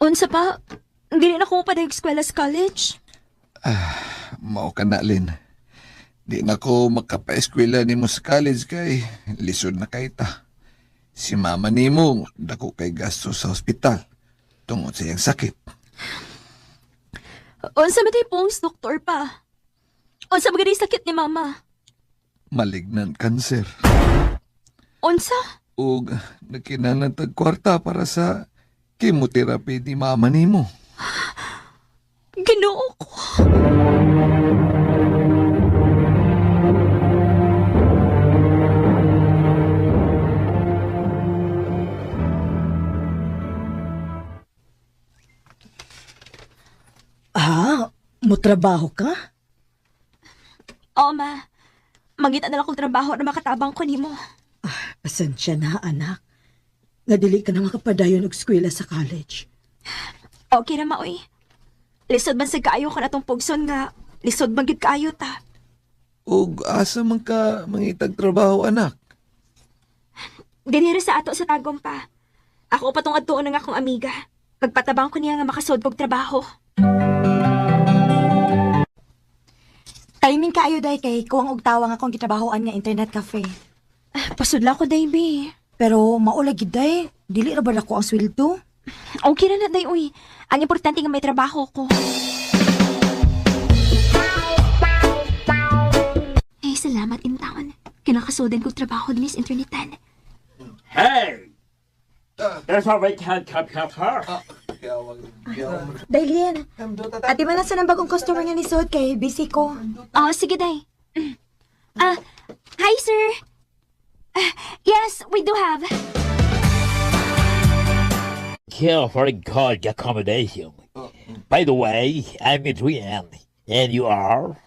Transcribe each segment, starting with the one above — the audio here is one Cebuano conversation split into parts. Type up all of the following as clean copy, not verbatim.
Unsa pa? Dili na ko padayog eskwela sa college. Mao ka na, Lin. Di na ko makapaeskwela nimo sa college kay lisod na kay ta. Si mama nimo dako kay gasto sa ospital tungod sa iyang sakit. Unsa man tay pong doktor pa? Unsa man gani sakit ni mama? Malignant cancer. Unsa? Ug nagkinahanglan tag kwarta para sa chemotherapy ni mama nimo. Ginoo ko. Ah, motrabaho ka? Oo, ma. Mangita na lang kong trabaho na makatabang ko nimo. Pasensya na, anak. Nga dili ka na makapadayon og eskwela sa college. Okay ra maoy. Lisod man sa kaayo ko na tong pugson nga lisod man gid kaayo ta. Ug asa man ka mangitag trabaho, anak? Diniri sa ato sa Tagum pa. Ako pa tong adtuon ng akong amiga. Pagpatabang ko niya nga makasod kog trabaho. Timing kaayo day kay kuwang og tawang akong gitrabahoan nga internet cafe. Pasudla ko, Davey. Pero maula gid day, dili ra ba dako ang sweldo? Okay ra na, day, uy. Ang importante nga may trabaho ko. Eh, salamat in town. Kinakasudin kong trabaho din sa internetan. Hey! There's a vacant computer. Dailin, ati man lang sa nang bagong customer nga nisod kay busy ko. Oh, sige, day. Ah, hi, sir. Ah, yes, we do have. Care for a good accommodation. By the way, I'm Adrian, and you are?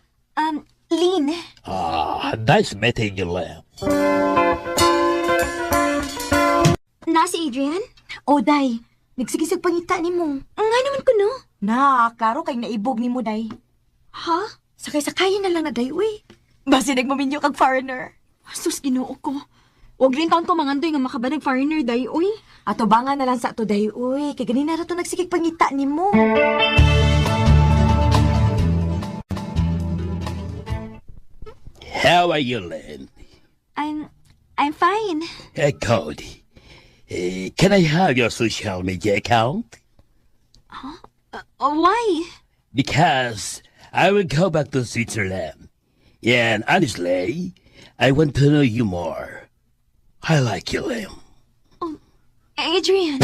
Lynn. Ah, nice meeting you, Lam. Na si Adrian? Oh, day, nagsigisag pangita nimo. Nga naman ko, no? Na, klaro kay naibog nimo day. Ha? Sakay-sakayin na lang na day, uy. Basi nagmaminyo kag foreigner. Sus, ginoo ko. Huwag rin taon ko mangandoy nga makabanag foreigner, day, uy. Ato banga na lang sa ato day, uy. Kay ganina ra to nagsigig pangita nimo. How are you, Lynn? I'm fine. Hey, Cody. Can I have your social media account? Why? Because I will go back to Switzerland. And honestly, I want to know you more. I like you, Lim. Adrian.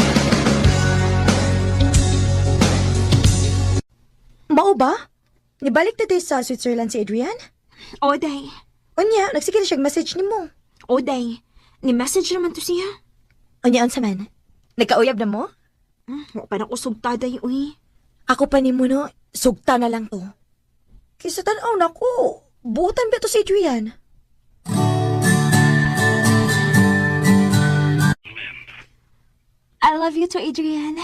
Mao ba? Nibalik na day sa Switzerland si Adrian? Oday. Unya, nagsige na siyang message nimo. Oday. Ni-message naman to siya. Unya, unsa man? Nagkauyab na mo? Wa pa na kusog taday, uy. Ako pa nimo no, sugta na lang to. Kaysa tan-aw nako, buutan ba to si Adrian? I love you too, Adrian.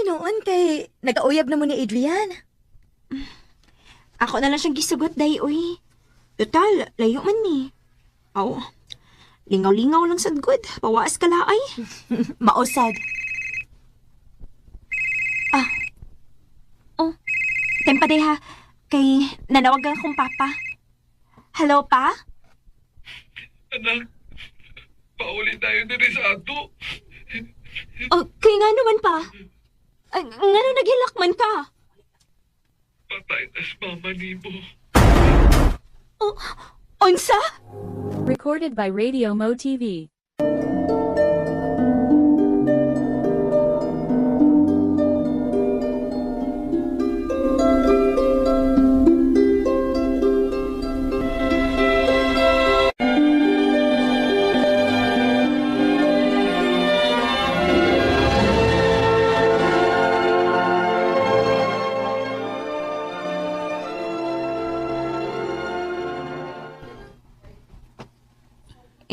Noon kay nagkauyab na mo ni Adrian. Ako na lang siyang gisugot, day, uy. Total, layo man ni. Aw, lingaw-lingaw lang sad good. Pawaas ka laay. Mausad. Oh, tempa day ha. Kay nanawagan akong papa. Hello, pa? Anak, pauli tayo diri sa ato. Oh, kay nga naman pa. Ay, nga nung naghilak man ka. Patay na si mama nimo. Oh, unsa? Recorded by Radio Mo TV.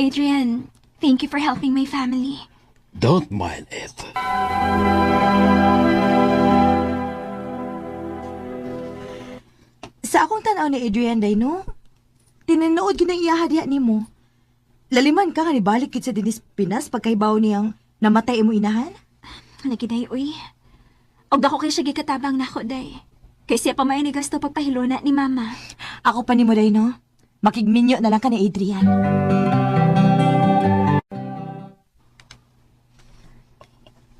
Adrian, thank you for helping my family. Don't mind it. Sa akong tanaw ni Adrian day no, Tinuod gyud ang iyaha diha nimo. Laliman ka nga nibalik gid sa dinis Pinas pagkahibaw niyang namatay imo inahan? Lagi, day, uy. Og dako kay siya gikatabang nako, day. Kay siya pa may gasto pagpahilona ni mama. Ako pa nimo day no. Makigminyo na lang ka ni Adrian.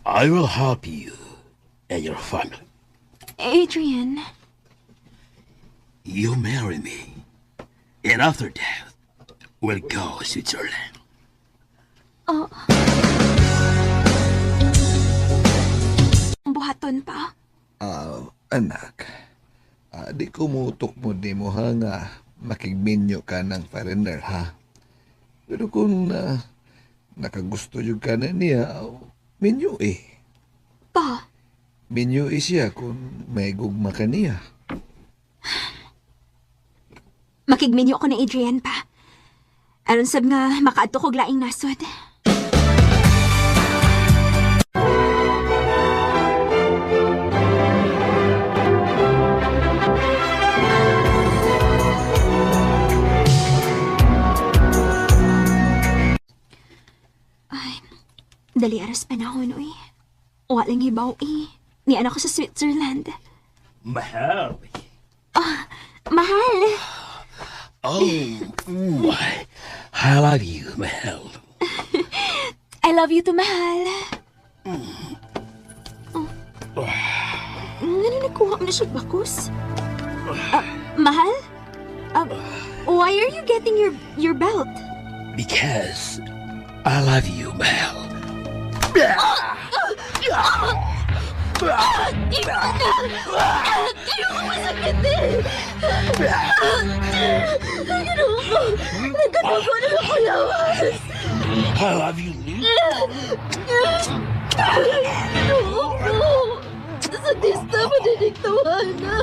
I will help you and your family. Adrian, You marry me. And after that, we'll go Switzerland. ang buhaton pa. Ah, anak, di ko mutok mo di mo ha nga makigminyo ka ng foreigner ha. Pero kung nakagusto yung ka na niya, minyo eh. Pa, Minyo eh siya kung may gugma ka niya. makigminyo ko ni Adrian pa. Aron sab nga makaadto kog laing nasod. Ay, dali aras panahon, uy. Walang hibaw, eh. Ni anak ko sa Switzerland. Mahal. Mahal! Oh, my. I love you, Mahal. I love you too, mahal. Oh. Ano nakuha mo na siya bakos? Ah, mahal? Why are you getting your belt? Because I love you, Mahal. Nagkatugo na ako lawas. I love you, Lou. Ginoo ko. Sa tista, madiniktawa na.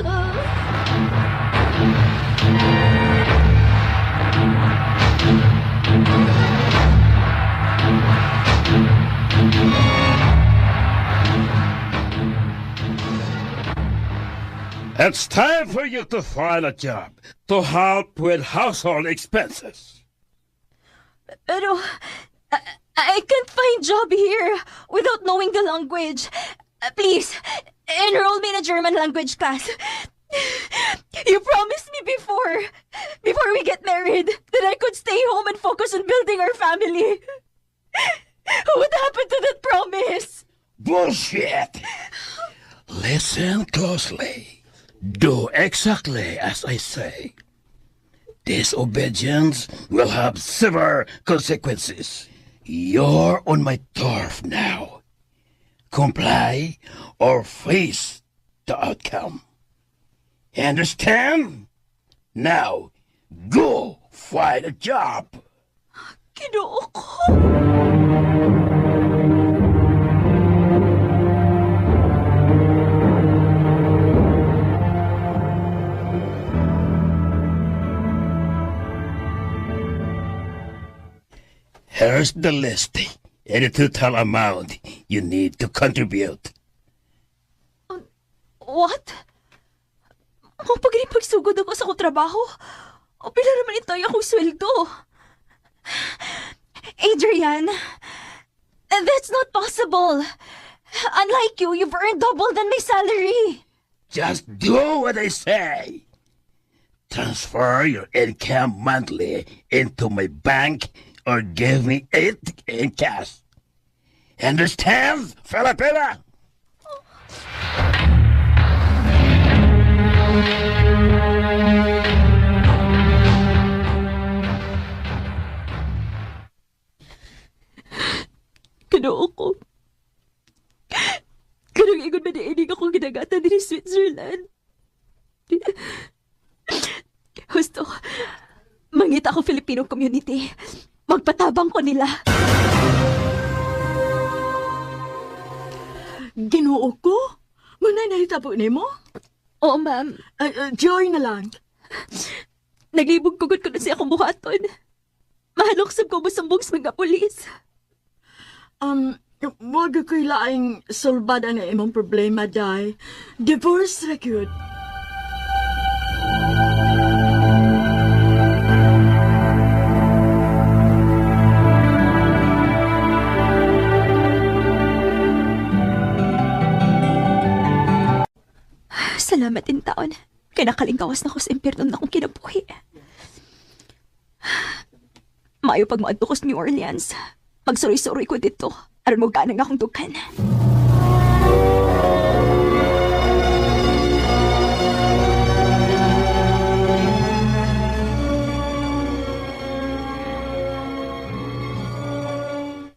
It's time for you to find a job to help with household expenses. Pero, I can't find job here without knowing the language. Please, enroll me in a German language class. You promised me before we get married, that I could stay home and focus on building our family. What happened to that promise? Bullshit! Listen closely. Do exactly as I say. Disobedience will have severe consequences. You're on my turf now. Comply or face the outcome. Understand? Now, go find a job. Ginoo ko. Here's the list and the total amount you need to contribute. What? Kung pag pagsugod ako sa akong trabaho, o pila naman ito ay akong sweldo. Adrian, that's not possible. Unlike you, you've earned double than my salary. Just do what I say. Transfer your income monthly into my bank or give me it in cash. Understand, Filipina? Kinoo ko. Kanang ingon man niining akong gidagatan dinhi Switzerland. Husto, mangita ako Filipino community. Magpatabang ko nila. Ginoo ko? Muna nahitabo nimo? Oo, ma'am. Joy na lang. Naglibog kugod ko na siya akong buhaton. Mahalok sab ko musumbong sa mga pulis. Wag ko'y laing sulbad ang imong problema, Day. Divorce ra gyud. Kay nakalingkawas na ko sa impyerno na akong kinabuhi. Maayo pag moadto ko sa New Orleans. Magsuroy-suroy ko dito. Aron mo ganang akong dukan.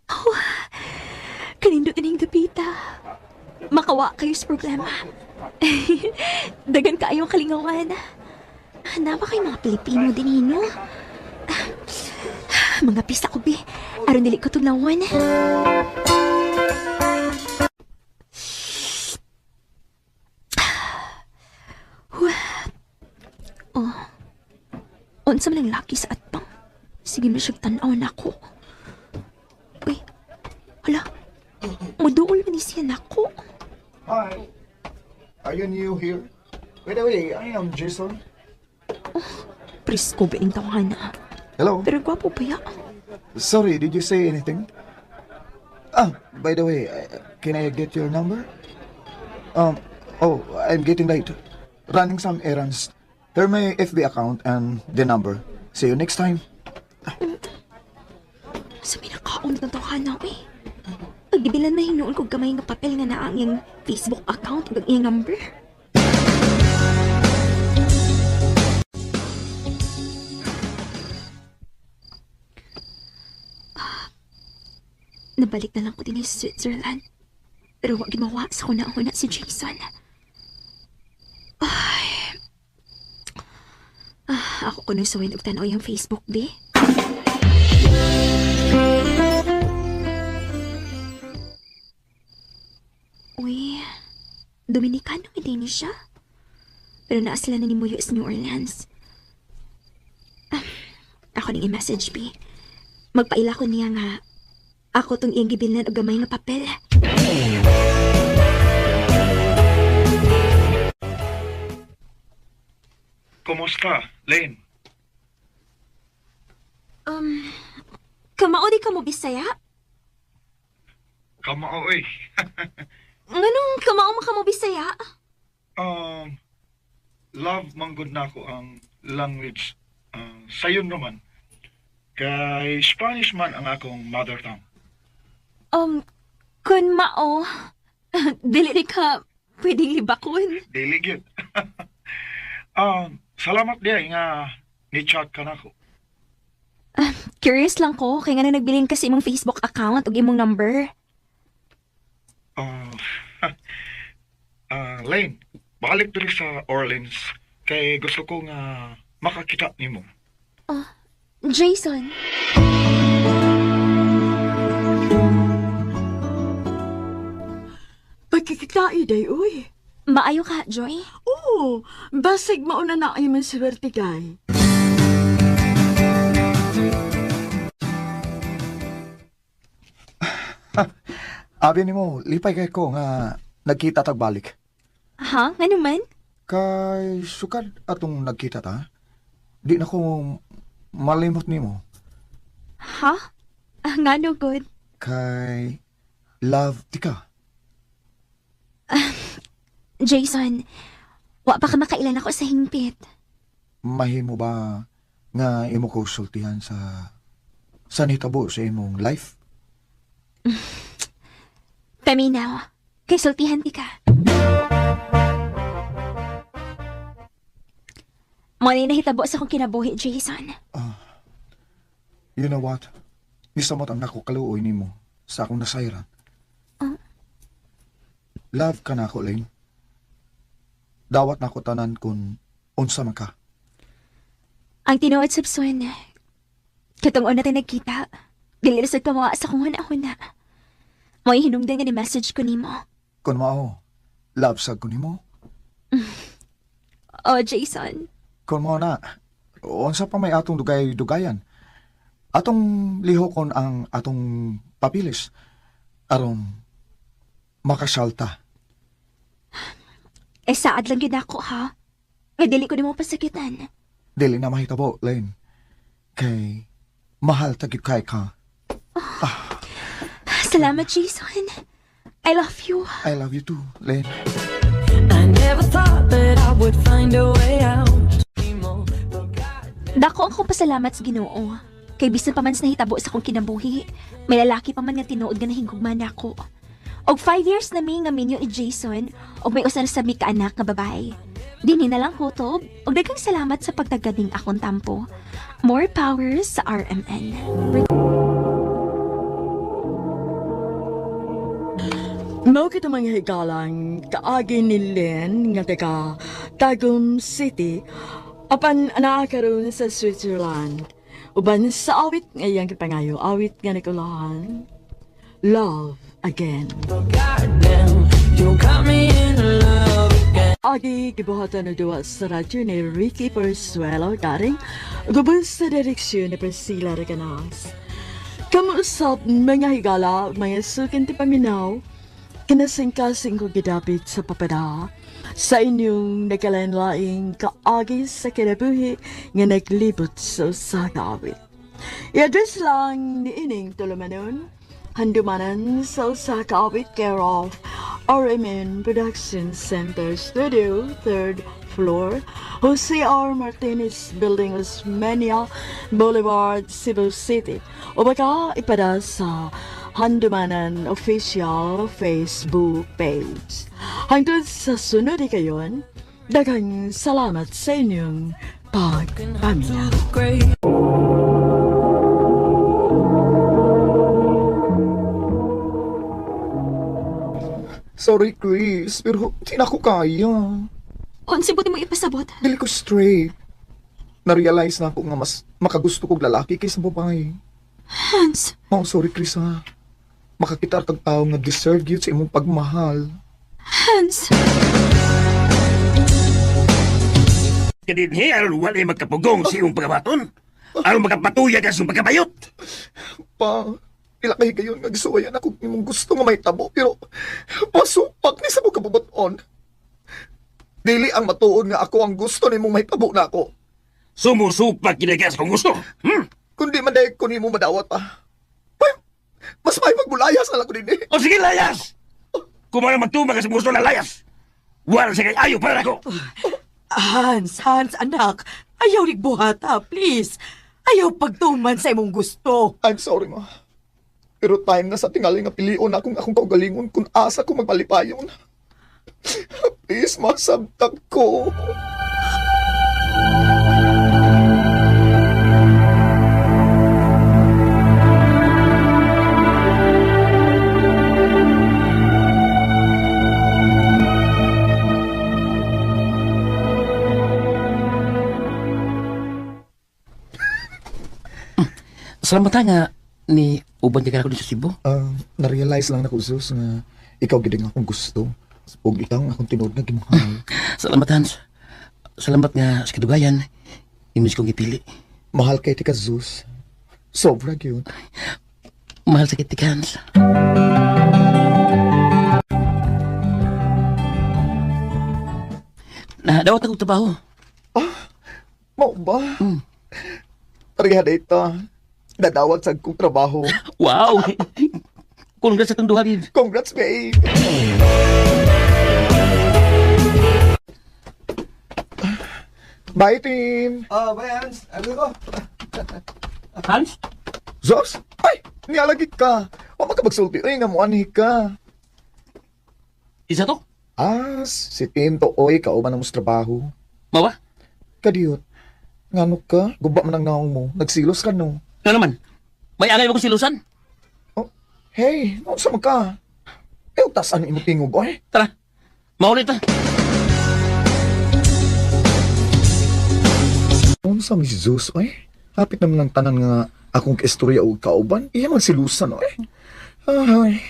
Oh, kanindot ining dapita. Makawa kayo sa problema. Dagan kaayong kalingawan. Nama kay mga Pilipino din hino. Mga pisa ko, bi. Aron dili ko tugnawan. Oh. Unsa man ang laki sa atbang. Sige mo siyang tan-aw na ako. Uy, hala. Muduol man ni siya nako. Hi. Are you new here? By the way, I am Jason. Presko ba yung tawana? Hello. Pero gwapo pa ya. Sorry, did you say anything? Ah, by the way, can I get your number? Oh, I'm getting late. Running some errands. Here my FB account and the number. See you next time. Sa minakaon ng tawana, uy. Pagbibilan na hinuon ko gamay nga papel nga naa ang iyang Facebook account ug ang iyang number. Ah, nabalik na lang ko din sa Switzerland. Pero wag gimawa sa kuna-una si Jason. Ay. Ah, ako kuno suwin og tan-aw iyang Facebook, be. Uy, Dominicano hindi ni siya. Pero naa sila na ni Muyo sa New Orleans. Ah, ako ning i-message, B. Magpaila ko niya nga ako tong iyang gibilnan og gamay nga papel. Kumusta, Lane? Kamao di ka mo Bisaya? Kamao eh. Nganong kamao man ka mo Bisaya? Um, love manggod na ako ang language. Sayon naman. Kay Spanish man ang akong mother tongue. Kun mao, dili di ka pwedeng libakon. Dili gyud. Salamat diay nga ni-chat ka nako. Curious lang ko, kay nga nagbilin kasi imong Facebook account ug imong number. Uh, Lane, balik diri sa Orleans kay gusto ko nga makakita nimo. Jason. Pagkikitai day, uy. Maayo ka, Joy? Oo, basig mauna na ay man swerte kay. Abi nimo, lipay kay ko nga nagkita tag balik. Ha? Nga naman? Kay sukad atong nagkita ta, di na ko malimot nimo. Ha? Ah, nga no, good. Kay love ti ka. Jason, wa pa ka makailan ako sa hingpit. Mahimo ba nga imo ko sultihan sa nitabo sa imong life? Paminaw, kay sultihan di ka. Mo na nahitabo sa akong kinabuhi, Jason. You know what? Nisamot ang nako kaluoy nimo sa akong nasayran. Love ka na ako, Lane. Dawat na ako tanan kung unsa man ka. Ang tinuod Subson, katong una tayo nagkita, dili ra sad ka mawa sa akong huna-huna. Mo'y hinungdan nga ni message ko nimo. Kung mao, love sa ko nimo. Oh, Jason. Kung mao na, unsa pa may atong dugay-dugayan. Atong lihokon ang atong papilis aron makasalta. Eh, saad lang yun ako, ha? Nga dili ko nimo pasakitan. Dili na mahitabo, Lane. Kay mahal ta gyud kay ka. Salamat, Jason. I love you. I love you too, Lane. Ano Never thought that I would find a way out. Dako ang kong pasalamat sa Ginoo. Kay bisan pa man sa nahitabo sa akong kinabuhi, may lalaki pa man nga tinuod nga nahigugma nako. Og 5 years na mi nga minyo ni Jason, og may usa na sa mi ka anak nga babae. Dinhi na lang kutob, og daghang salamat sa pagtaganing akong tampo. More power sa RMN. Mao kita mga higalang kaagi ni Lynn nga taga Tagum City apan naa karon sa Switzerland. Uban sa awit nga iyang gipangayo, awit nga nakulahan, Love Again. Goddamn, you got me in love again. Agi gibuhatan og duwa sa radyo ni Ricky Persuelo Garing, gubos sa direksyon ni Priscilla Reganas. Kamuusap mga higala, mga sukin ti paminaw, kinasingkasing ko gidapit sa papada sa inyong nagkalain-laing kaagi sa kinabuhi nga naglibot sa usa ka awit. I-address lang ni ining tulumanon, handumanan sa usa ka awit care of RMN Production Center Studio, 3rd floor, Jose R. Martinez Building, Osmeña Boulevard, Cebu City. O baka ipada sa Handumanan Official Facebook page. Hangtod sa sunod kayon, daghang salamat sa inyong pagpaminaw. Great. Sorry, Chris, pero di na ako kaya. Unsa buti mo ipasabot? Dili ko straight. Na-realize na ako nga mas makagusto kog lalaki kaysa babae. Hans, Oh, sorry, Chris, ha. Makakita kag tao nga deserve yun sa imong pagmahal. Hans. Kadinhi, aron walay magkapugong sa iyong pagabaton. Aron magkapatuya ka sa iyong pagkabayot. Pa, ila kay gayon nga gisuwayan ako imong gusto nga mahitabo pero pasupak ni sa mo kabubuton. Dili ang matuod nga ako ang gusto nimong mahitabo na ako. Sumusupak kinagas kung gusto. Hmm? Kundi man dahil ko nimo madawat pa. Ay, mas may magbulayas na lang ko din eh. O sige, layas! Kung ano magtumba ka sa gusto na layas! Wala siya kay ayo para ako! Hans, Hans, anak, ayaw rigbuhata, please. Ayaw pagtuman sa imong gusto. I'm sorry, ma. Pero time na sa tingali nga pilion akong akong kaugalingon kung asa ko magpalipayon. Please, masabtak ko. Salamat ha nga ni uban ka ako sa Cebu. Na-realize lang nako, Zeus, nga ikaw gid ang akong gusto. Ug ikaw ang akong tinuod nga gimahal. Salamat Hans. Salamat nga sa kadugayan. Imis kong ipili. Mahal kay tika, Zeus. Sobra gyud. Mahal sa kitik Hans. Na, dawat akong trabaho. Mao ba? Pareha data. Dadawat sa kong trabaho. Wow! Congrats sa itong duha, babe. Congrats, babe! Bye, team! Oh, bye Hans. Ano ko? Hans? Zos? Ay! Nialagi ka! Wa makapagsulti. Ay, nga mo ka. Isa to? Ah, si Tim to, oy, kauban na mo sa trabaho. Mawa? Kadiyot. Ngano ka? Guba man ang naong mo. Nagsilos ka, no? Nga naman. May angay mo kong silusan. Oh, hey, naunsa man ka? Eh, tas ano imong tingog, oy? Tara. Maulit ta. Unsa mi si Zeus, oy? Hapit naman lang tanan nga akong kaistorya og kauban. Iya man silusan, oy. Ay.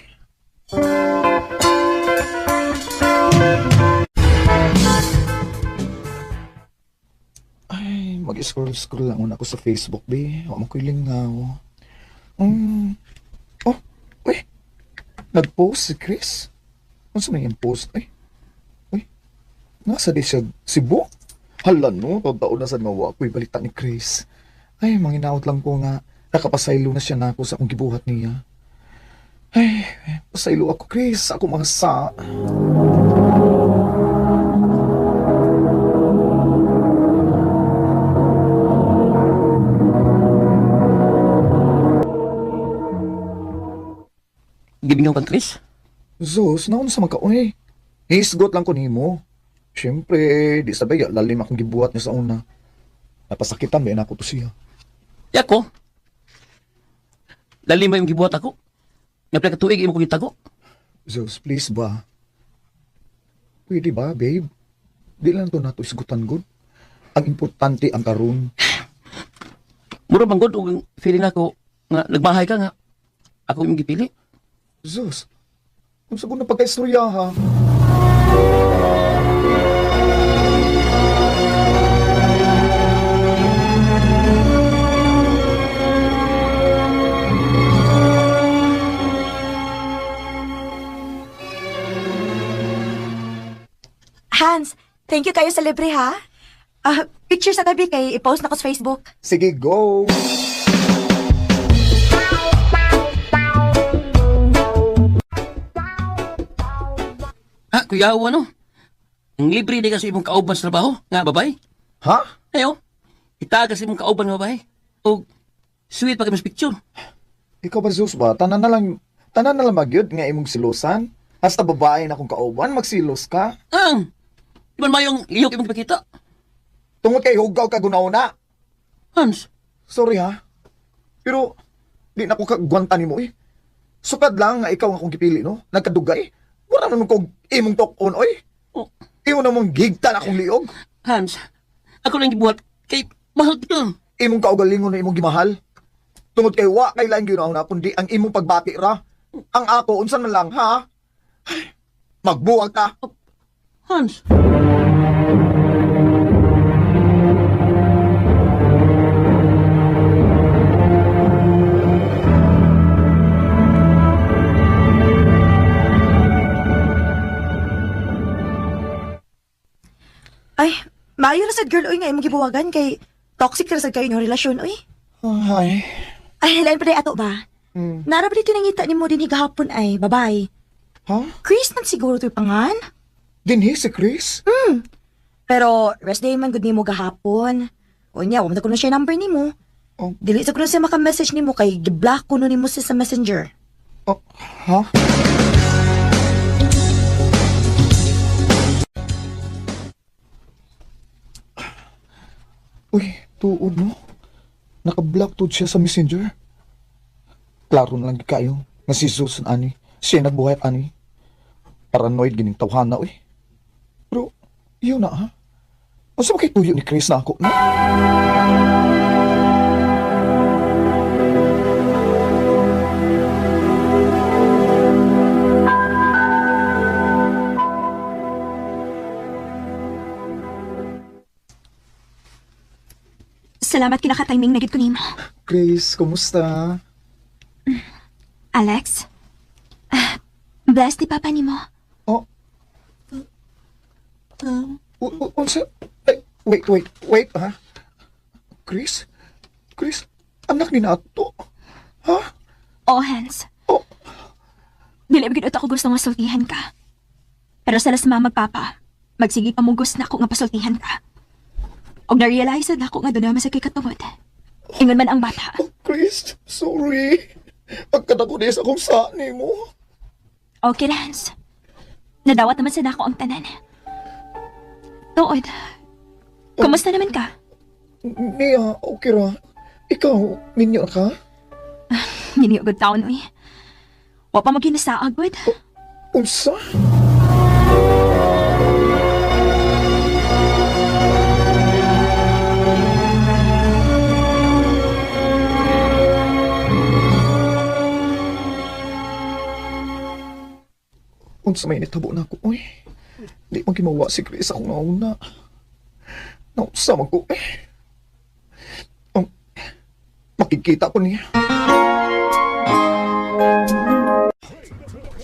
Ay, mag-scroll-scroll lang una ako sa Facebook, be. Wa man ko'y lingaw. Mm. Oh, uy. Nag-post si Chris. Unsa man yung post, ay? Uy. Nasa di siya Cebu? Hala no, taon na sad nga wa ko'y balita ni Chris. Ay, manginaot lang ko nga nakapasaylo na siya nako sa akong gibuhat niya. Ay, pasaylo ako, Chris. Ako mga sa. Gibingaw kang Chris? Zeus, naon sa man ka, oy. Hisgot lang ko nimo. Siyempre, di sabay, lalim akong gibuhat niya sa una. Napasakitan ba ako to siya. Yako. Lalim ba yung gibuhat ako? Nga pila ka tuig imo ko gitago? Zeus, please ba? Pwede ba, babe? Di lang to nato isgutan good. Ang importante ang karon. Mura bang god og feeling nako nga nagmahay ka nga. Ako yung gipili. Zeus, kung sa na pagkaistorya ha? Hans, thank you kayo sa libre ha. Ah, picture sa tabi kay i-post na ko sa Facebook. Sige, go! Ha, kuya ano? Ang libre di ka sa imong kauban sa trabaho, nga babay. Ha? Ayo. Itaga sa imong kauban nga babay. Og sweet pa kay mas picture. Ikaw ba, Zeus ba? Tanan na lang magyud nga imong silosan. Hasta babae na kong kauban, magsilos ka. Ang di man mayong lihok imong ipakita. Tungod kay hugaw ka gunauna. Hans, Sorry ha. Pero, di na ko kagwanta nimo eh. Sukad lang nga ikaw nga akong gipili, no? Nagkadugay. Wala naman kog imong tok-on, oy. Oh. Imo namong gigtan akong liog. Hans, ako lang gibuhat kay mahal kita. Imong kaugalingon na imong gimahal. Tungod kay wa kay laing ginauna kundi ang imong pagbati ra. Ang ako unsan man lang ha. Ay, magbuwag ka. Hans. Ay, maayo ra sad girl oy nga imong gibuwagan kay toxic ra sad kayo inyong relasyon oy. Ay. Ay, lain pa day ato ba? Nara ba dito nangita nimo din higahapon ay babay. Ha? Chris man siguro to'y pangan. Dinhi si Chris? Pero rest day man gud nimo gahapon. Unya, wa man ko na siya number nimo. Oh. Dili sa ko na siya maka-message nimo kay gi-block ko no nimo siya sa Messenger. Oh, ha? Uy, tuod no? Naka-block tuod siya sa Messenger. Klaro na lang gid kayo nga si Susan ani. Siya nagbuhat ani. Paranoid gining tawhana uy. Pero, yun na ha? Unsa ba kay tuyo ni Chris na ako no? Salamat kinaka-timing na gid ko nimo. Chris, kumusta? Alex? Ah, bless ni papa nimo. Oh. Unsa? Ay, wait, wait, wait, ha? Chris? Chris, anak ni Nato? Ha? Oh, Hans. Oh. Dili ba gid ako gusto nga sultihan ka. Pero sa las mama papa, magsige pa mugos na ako nga pasultihan ka. Og na-realize na ako nga doon naman sa kay katungod. Ingon man ang bata. Oh, Chris, sorry. Pagkadako di sa akong sani mo. Okay, Lance. Nadawat naman sa nako ang tanan. Tuod. Kumusta naman ka? Nia, okay ra. Ikaw, minyo ka? Niniugod taon, uy. Wa pa mo ginasaag, gud. Unsa? Unsa may nitabo na ako, oy. Di man kimawa si Chris akong nauna. Naunsa man ko, eh. Makikita ko niya.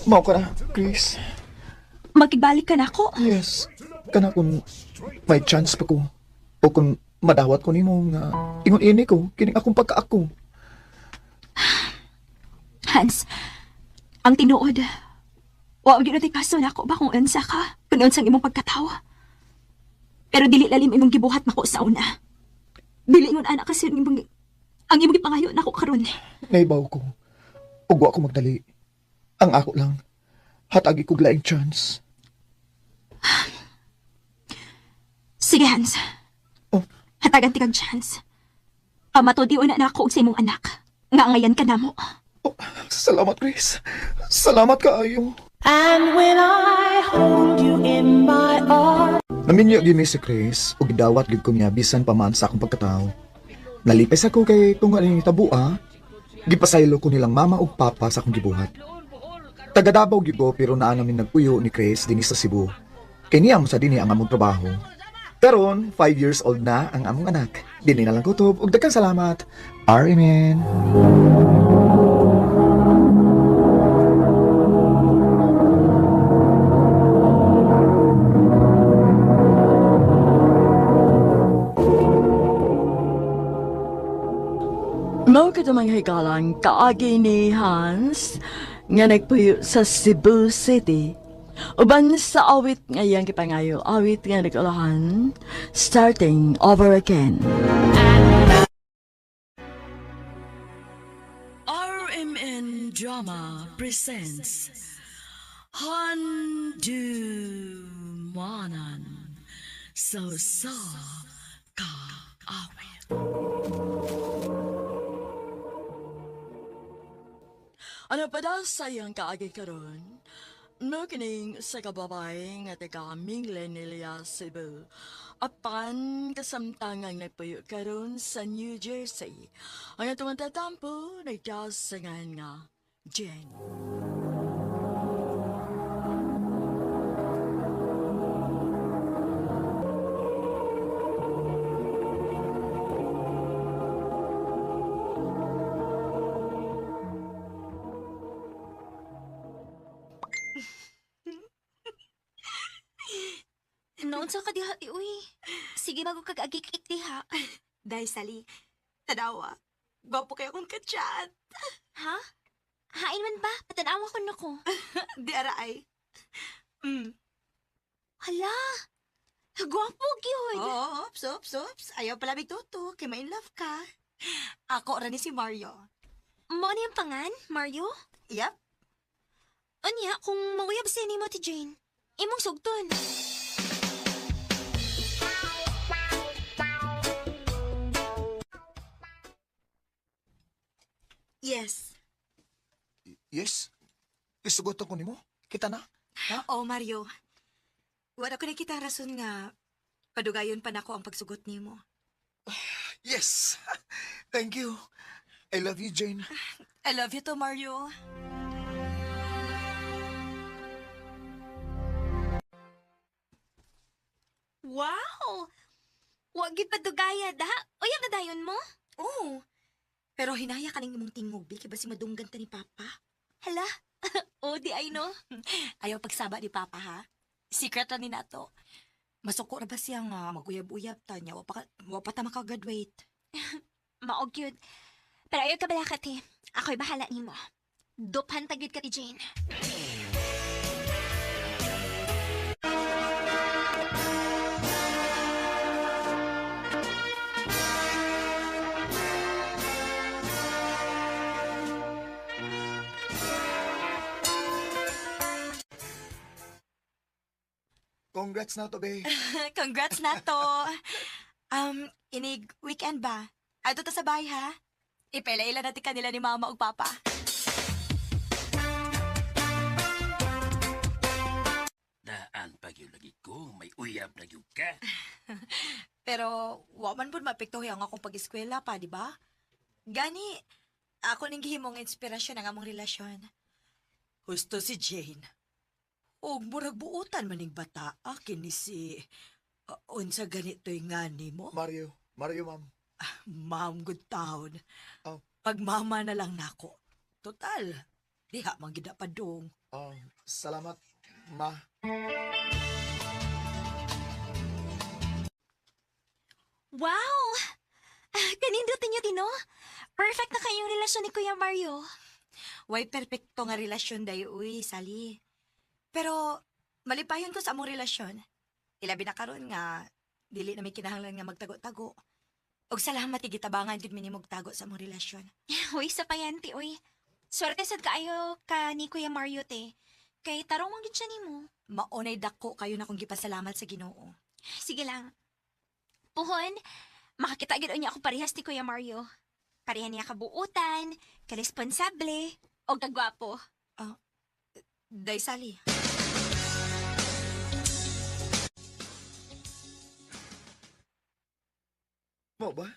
Mao ka na, Chris. Makigbalik ka na ako. Yes. Kana kung may chance pa ko. O kung madawat ko nimo nga ingon ini ko kining akong pagkaako. Hans, ang tinuod. Wa gyud na kaso nako ba kung unsa ka, kung unsang imong pagkatawo. Pero dili lalim imong gibuhat nako sa una. Dili ingon ana kasi ang imong gipangayo nako karon. Naibaw ko. Ug wa ko magdali. Ang ako lang, hatagi kog laing chance. Sige, Hans. Oh. Hatagan ti kag chance. Pamatod na na ako og sa imong anak. Nga ngayan ka namo. Oh, salamat, Chris. Salamat kaayo. And when I hold you in my arms. Naminyo gyud mi si Chris ug gidawat gyud ko niya bisan pa man sa akong pagkatao. Nalipay sa ko kay kung ano yung tabo ah. Gipasaylo ko nilang mama ug papa sa akong gibuhat. Taga Davao gyud ko pero naa namin nag-uyo ni Chris dinhi sa Cebu. Kay niya mo sa dinhi ang among trabaho. Karon, 5 years old na ang among anak. Dinhi na lang kutob ug daghang salamat. Amen. Mao ka mga higalang kaagi ni Hans nga nagpuyo sa Cebu City. Uban sa awit nga iyang gipangayo, awit nga nag-ulahan, starting over again. RMN Drama presents Handu Manan So Sa Ka Awit. Ano pa daw sa iyang kaagi karon? No kining sa kababay nga taga Minglanilla, Cebu. Apan kasamtangang nagpuyo karon sa New Jersey. Ang atong tatampo nagdasangan nga Jen. Noon sa kadiha ti uy. Sige bago kag agik-ik diha. Dahil Sally, tanawa. Gwapo kayo akong kachat. Ha? Hain man ba? Patanawa ko nako. Di araay. Hala. Gwapo gyud. Oh, oops, oops, oops. Ayaw pala bigtuto. Kay ma-in love ka. Ako ra ni si Mario. Mo ni ang pangan, Mario? Yep. Unya, kung mauyab sa nimo ti Jane, imong sugton. Yes. Yes. Isugotan ko nimo. Kita na. Oh, Mario. Wala ko nakita ang rason nga padugayon pa nako ang pagsugot nimo. Yes. Thank you. I love you, Jane. I love you too, Mario. Wow! Wa gid padugaya da. Uyab na dayon mo? Oo. Pero hinaya ka ning imong tingog, bi, kay basi madunggan ta ni Papa. Hala. O di ay no. Ayaw pagsaba ni Papa, ha? Secret ra ni nato. Masuko ra ba siya nga maguyab-uyab ta niya? Wa pa ta makagraduate. Maog gyud. Pero ayaw ka balakat eh. Ako'y bahala nimo. Duphan ta gyud ka ti Jane. Congrats na to, be. Congrats na to. Inig weekend ba? Adto ta sa bahay, ha? Ipela-ila natin kanila ni Mama ug Papa. Daan pag yun lagi ko, may uyab na yun ka. Pero wa man pud maapektuhi ang akong pag-eskwela pa, di ba? Gani, ako ning gihimong inspirasyon ang among relasyon. Husto si Jane. Og murag buutan maning bata kini si unsa ganito'y ngani mo? Mario. Mario, ma'am. Ma'am, good town. Oh. Pagmama na lang nako. Total, diha man gid na padung. Oh, salamat, ma. Wow! Ah, Kanindutin niyo tino. Perfect na kayong relasyon ni Kuya Mario. Way perpekto nga relasyon day uy, Sally. Pero malipayon ko sa among relasyon. Ilabi na karon nga dili na may kinahanglan nga magtago-tago. Og salamat kay gitabangan jud mi nimog tago sa among relasyon. Uy, sa payanti, uy. Swerte sad kaayo ka ni Kuya Mario te. Kay tarong man gid siya nimo. Maunay dako kayo na kong gipasalamat sa Ginoo. Sige lang. Puhon, makakita gid unya ako parehas ni Kuya Mario. Pareha niya kabuutan, karesponsable, o kagwapo. Day Sally. Mo ba?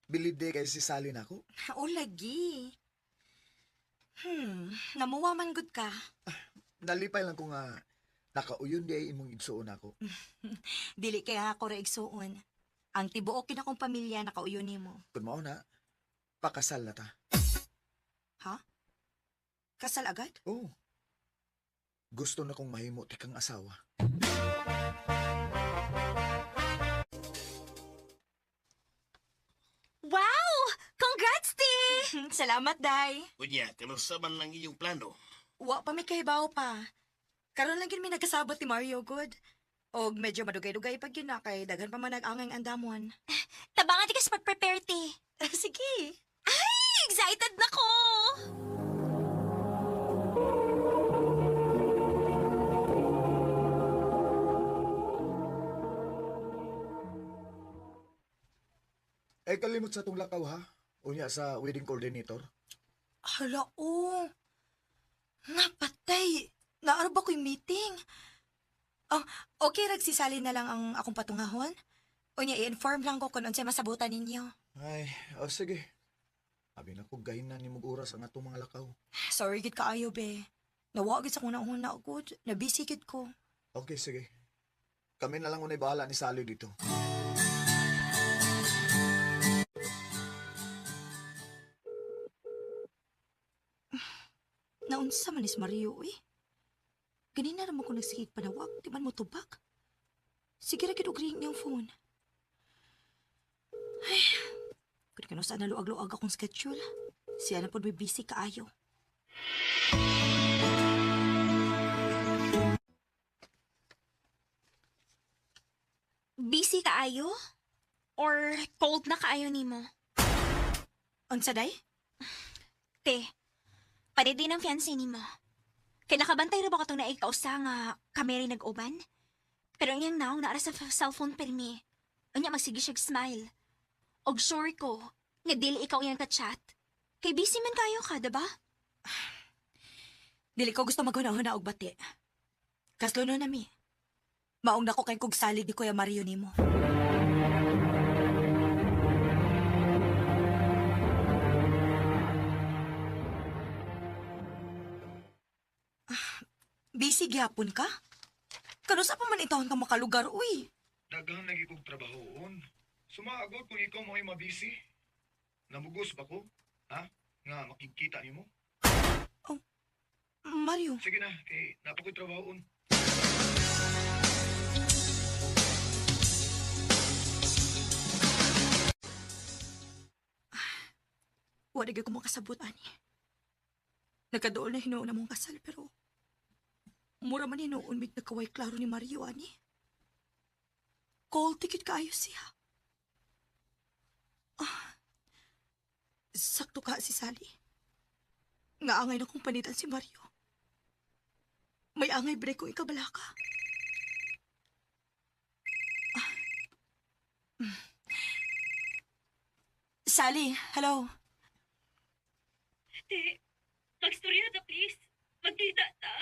Bilib day kay si Sally na ako. O lagi. Namuwa man gud ka. Nalipay lang ko nga nakauyon di ay imong igsuon ako. Dili kay ako ra igsuon. Ang tibuok kina kong pamilya nakauyon nimo. Kun mao na, pakasal na ta. Ha? Kasal agad? Oh. Gusto na kong mahimo ti kang asawa. Wow! Congrats, te! Salamat, Day. Unya, kanusa man lang iyong plano. Wa pa may kahibaw pa. Karon lang yun may nagkasabot ni Mario good. Og medyo madugay-dugay pag yun na kay daghan pa man nag-angay ang andamon. Tabangan ti ka sa pag-prepare, te. Sige. Ay, excited na ko! Eh kalimot sa tong lakaw ha. Unya sa wedding coordinator. Hala, oh. Napatay. Naaro ba ko'y meeting? Oh, okay, ragsisali na lang ang akong patungahon. Unya, i-inform lang ko kung unsay masabutan ninyo. Ay, oh sige. Abi na ko gahin na nimog oras ang atong mga lakaw. Sorry, gid kaayo, be. Nawa gid sa kong nauna, good. Nabisi gid ko. Okay, sige. Kami na lang unay bahala ni Sally dito. Naunsa man is Mario, eh. Ganina ra mo ko nagsigig panawag, di man mo tubak. Sige ra gid og ring niyang phone. Ay, kun kano sa naluag-luag akong schedule. Siya na pod may busy kaayo. Busy kaayo? Or cold na kaayo nimo? Unsa day? Te, pwede din ang fiancé nimo. Kay nakabantay ra ba katong naay kausa nga kami rin nag-uban? Pero ang iyang naong naara sa cellphone pirmi. Unya magsige siyag smile. Og sure ko, nga dili ikaw iyang ka-chat. Kay busy man kayo ka, diba? Dili ko gusto maghuna-huna og bati. Kasluno na mi. Maong nako kay kog salig ni Kuya Mario nimo. Ah, busy gyapon ka? Kanusa pa man itawon ka makalugar, uy? Daghan lagi kong trabahoon. Sumaagod kung ikaw mo'y mabisi. Namugos ba ko? Ha? Nga makikita nimo? Mario, Sige na, kay napakoy trabahoon. wala gyud ko makasabot ani. Nagkadool na hinuon na mong kasal pero mura man hinuon mig nagkaway klaro ni Mario ani. Call ticket kaayo siya. Ah, sakto ka si Sally. Nga angay na kong panitan si Mario. May angay break kong ikabala ka. Ah. Sally, hello. Te, magstorya ta please. Magkita ta.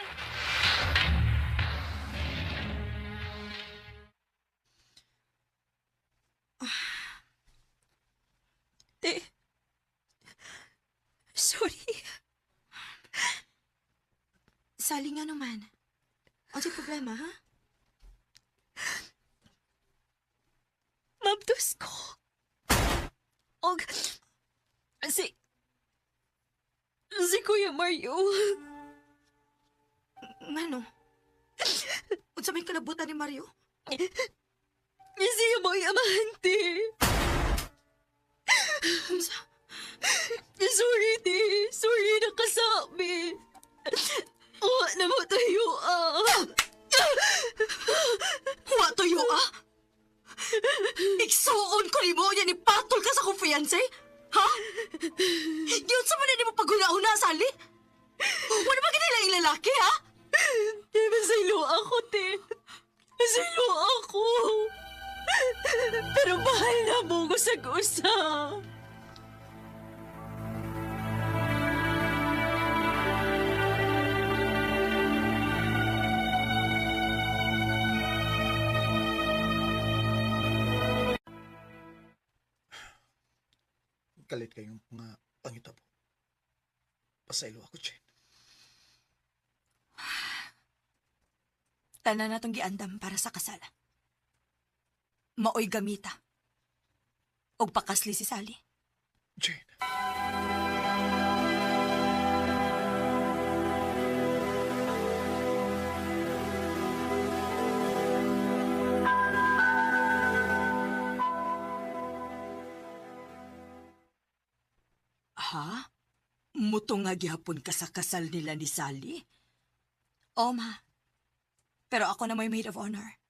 Te, sorry. Sally nga naman. Ano problema, ha? Mabdos ko. Og, si, si Kuya Mario. Ngano? Unsa may kalabutan ni Mario? Siya mo amante. Unsa? Sorry, te. Sorry, nakasabi. Wa na mo tayo, ah. Wa tuyo ah! Igsuon ko nimo niya ni patol ka sa akong fiancé? Ha? Yun sa man mo paghuna-huna, Sally? Wala ba kita ilang lalaki, ha? Te, masaylo ako, te. Masaylo ako. Pero mahal na mo ko sa gusa. Kalit kayong mga pangitabo. Pasaylo ako, Jane. Tanan na tong giandam para sa kasal. Maoy gamita. Og pakasli si Sally. Jane. Ha? Muto nga gihapon ka sa kasal nila ni Sally? Oo, ma. Pero ako na may maid of honor.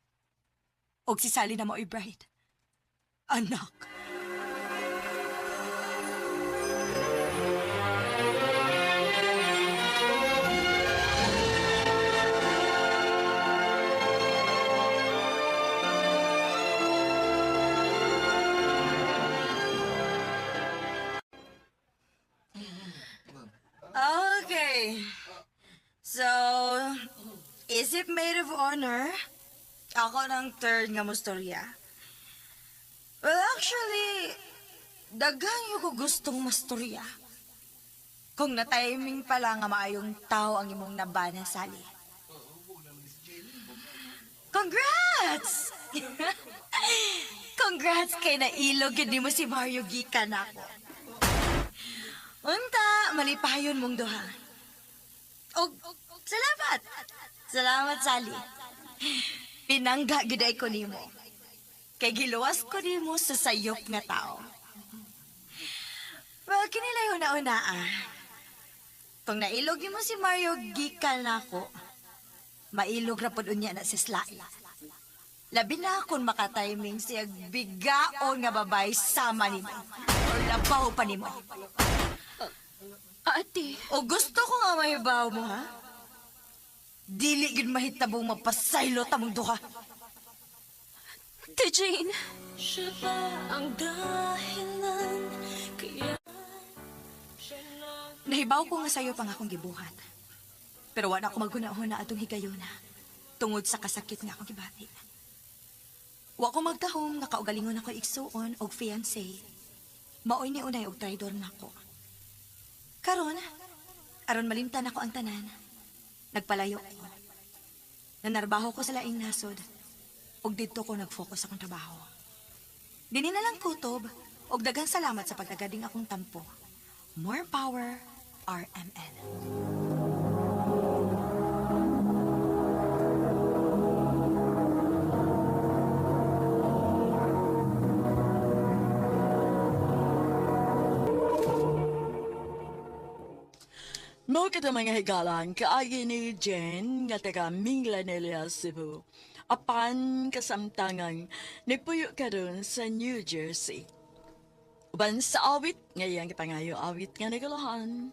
Og si Sally na mao'y bride. Anak. Okay. So, is it maid of honor? Ako ng third nga mustorya. Well, actually, daghan yung ko gustong mastorya. Kung na-timing pala nga maayong tao ang imong nabana, Sally. Congrats! Congrats kay nailog yun mo si Mario gikan ako. Unta, malipayon mong duha. Og, salamat. Salamat, Sally. Pinangga giday ko nimo. Kay giluwas ko nimo sa sayop nga tao. Well, kinilay una-una ah. Kung nailog nimo si Mario, gikan nako. Mailog ra pod unya na si Sly. Labi na kung makatiming siya bigaon nga babay sama nimo. Or labaw pa nimo. Ate, O gusto ko nga mahibaw mo, ha? Dili gid mahitabong mapasaylo tamong duha. Ate Jane. Siya ba ang dahilan kaya Nahibaw ko nga sayo pang akong gibuhat. Pero wala ko maghuna-huna atong higayona tungod sa kasakit nga akong gibati. Wa ko magtahom nga kaugalingon ako igsuon og fiancé. Maoy ni unay og traidor nako. Karon, aron malimtan ako ang tanan. Nagpalayo ko. Nanarbaho ko sa laing nasod ug didto ko nag-focus akong trabaho. Dini na lang kutob ug daghang salamat sa pagtagading akong tampo. More power, RMN. Mao kita mga higalan, kaagi ni Jen nga taga Minglanilla, Cebu. Apan kasamtangan, nagpuyo karon sa New Jersey. Uban sa awit, ngayon gipangayo awit nga nagalahan,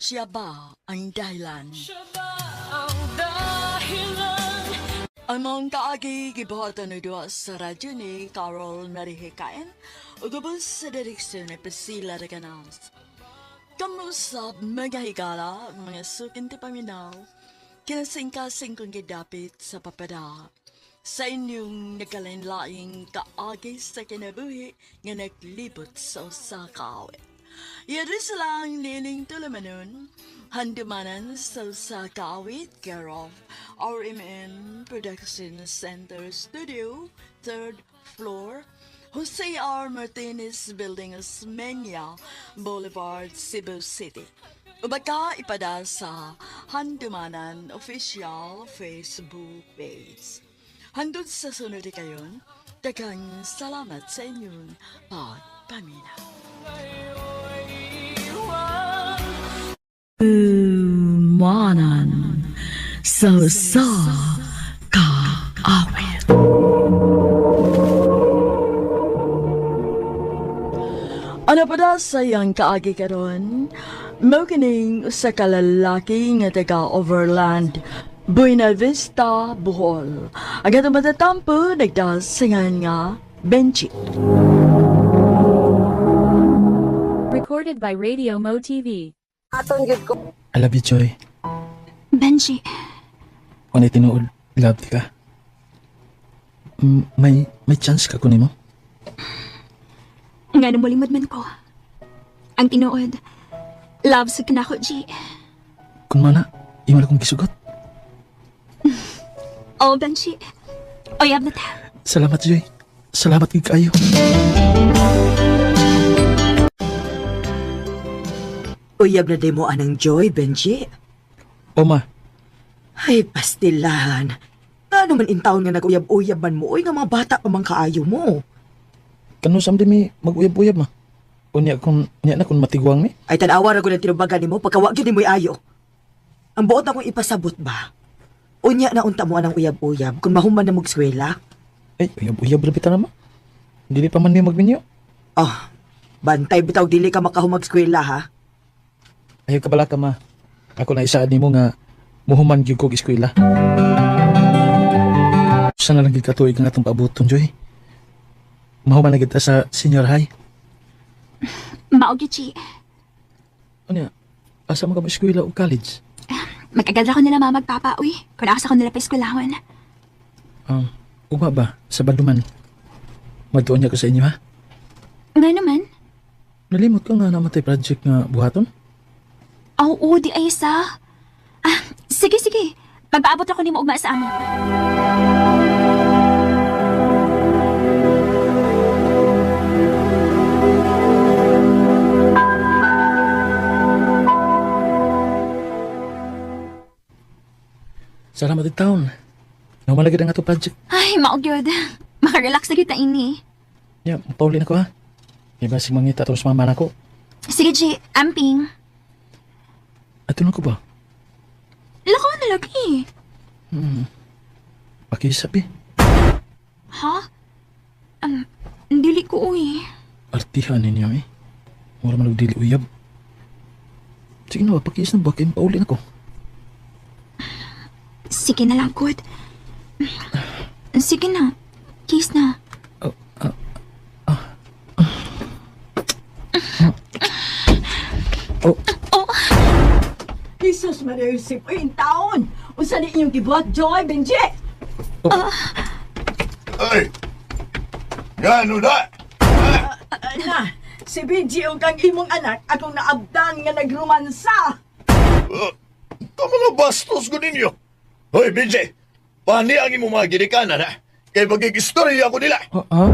siya ba ang dahilan? siya ba ang dahilan? Ang mga kaagi gibuhatan ni duha sa radyo ni Carol Marihikain ug ubos sa direksyon ni Priscilla Reganals. Kamusap mga higala, mga sukin ti paminaw, kinasingkasing kong gidapit sa papada. Sa inyong nagkalain-laing kaagi sa kinabuhi nga naglibot sa usa ka awit. Yari silang nining tulamanon, handumanan sa usa ka awit, care of RMN Production Center Studio, third floor, Jose R. Martinez Building, Osmeña Boulevard, Cebu City. Ubaka ipada sa Handumanan Official Facebook page. Handod sa sunod kayon, daghang salamat sa inyong pagpaminaw. Manan sa sa kaawit. Ano pa na sa iyang kaagi karon? Mao kining usa ka lalaki nga taga Overland, Buena Vista, Bohol. Ang atong matatampo nagdasingan nga Benji. Recorded by Radio Mo TV. I love you, Joy. Benji, Kung tinuod, love ka. May chance ka kunin mo? nga mulimod man ko. Ang tinuod, love sa kanako, G. Kung mana, imo na kong gisugot. Oh, Benji. Oyab na ta. Salamat, Joy. Salamat gid kaayo. Uyab na day mo anang Joy, Benji. Oma, Ay, pastilan. Ano man intawon nga nag-uyab-uyab man mo, uy, nga mga bata pa man kaayo mo. kanu samdi mi mag-uyab-uyab ma. Unya kung unya na kung matiguang mi. Ay, tanawa ra ko ng tinubagan nimo pagkawa gyud nimo'y ayo. Ang buot akong ipasabot ba? Unya na unta mo anang uyab-uyab kung mahuman na mogskwela. Ay, uyab-uyab ra bitaw na ma. Dili pa man mi magminyo. Oh, bantay bitaw dili ka makahumag eskwela ha. Ayaw ka bala ka ma. Ako na isaad nimo nga muhuman gyud kog eskwela. Sana lang gyud katuig ang atong paaboton, Joy. Mahuman na gyud ta sa senior high. Mao gyud, G. Unya, asa man ka mo eskwela o college? Mag-agad ako nila mama magpapa, uy. Kung asa ko nila pa eskwelahon. Ugma ba? Sa Banduman. Magtuon niya ko sa inyo, ha? Nga naman. Nalimot ko nga namatay project nga buhaton. Oo, di ay sa. Ah, sige, sige. Magpaabot ako nimo ugma sa amo. Salamat din taon. Namalagid ang ato project. Ay, mao gyud. Makarelax na kita ini. Ya, pauli na ko, ha? Di ba si mangita tapos mama na ko? Sige, G. Amping. Ato na ko ba? Lakaw na lagi. Pakisap eh. Ha? Dili ko, uy. Artihan ninyo eh. Mura man og dili uyab. Sige na ba, pakiis na ba? Kaya pauli na ko. Sige na lang, good. Sige na. Kiss na. Oh, Oh, Jesus Maria Josep, uy, in taon! Unsa ni inyong gibuhat, Joy, Benji? Ay! Gano na? Na, si Benji og ang imong anak akong naabdan nga nagrumansa. Ito mga bastos ko ninyo. Hoy, BJ! Pani ang imong mga ginikanan, ha? Kay magigistorya ko nila. ah, ah?